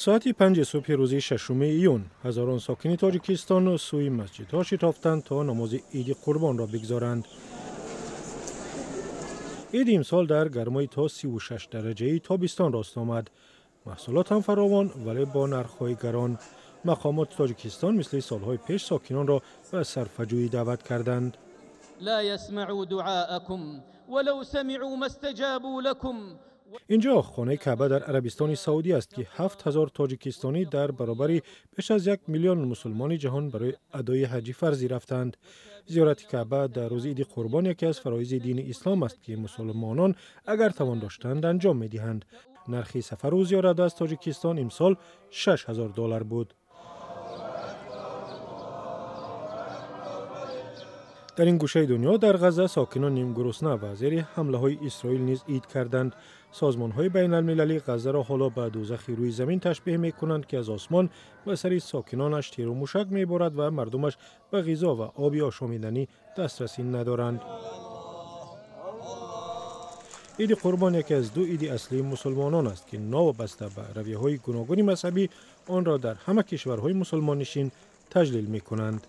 Соати 5 субҳи рӯзи 6 июн ҳазорон сокини Тоҷикистон сӯи масҷидҳо шитофтанд, то намози Иди Қурбонро бигзоранд. Иди имсол дар гармои то 36 дараҷаи тобистон рост омад. Маҳсулот ҳам фаровон, вале бо нархҳои гарон. Мақомоти Тоҷикистон мисли солҳои пеш сокинонро ба сарфаҷӯӣ даъват карданд. لا يسمعوا دعاءكم ولو سمعوا ما استجابوا لكم. Инҷо хонаи Каъба дар Арабистони Саудӣ аст, ки 7000 тоҷикистонӣ дар баробари беш аз 1 миллион мусулмони ҷаҳон барои адои ҳаҷи фарзӣ рафтанд. Зиёрати Каъба дар рӯзи Иди Қурбон яке аз фароизи дини ислом аст, ки мусулмонон агар тавон доштанд, анҷом медиҳанд. Нархи сафару зиёрат аз Тоҷикистон имсол 6000 доллар буд. Дар ин гӯшаи дунё, дар Ғазза, сокинон нимгурусна ва зери ҳамлаҳои Исроил низ ид карданд. Созмонҳои байналмилалӣ Ғаззаро ҳоло ба дӯзахи рӯи замин ташбеҳ мекунанд, ки аз осмон ба сари сокинонаш тиру мушак меборад ва мардумаш ба ғизо ва оби ошомиданӣ дастрасӣ надоранд. Иди Қурбон яке аз ду иди аслии мусулмонон аст, ки новобаста ба равияҳои гуногуни мазҳабӣ онро дар ҳама кишварҳои мусулмоннишин таҷлил мекунанд.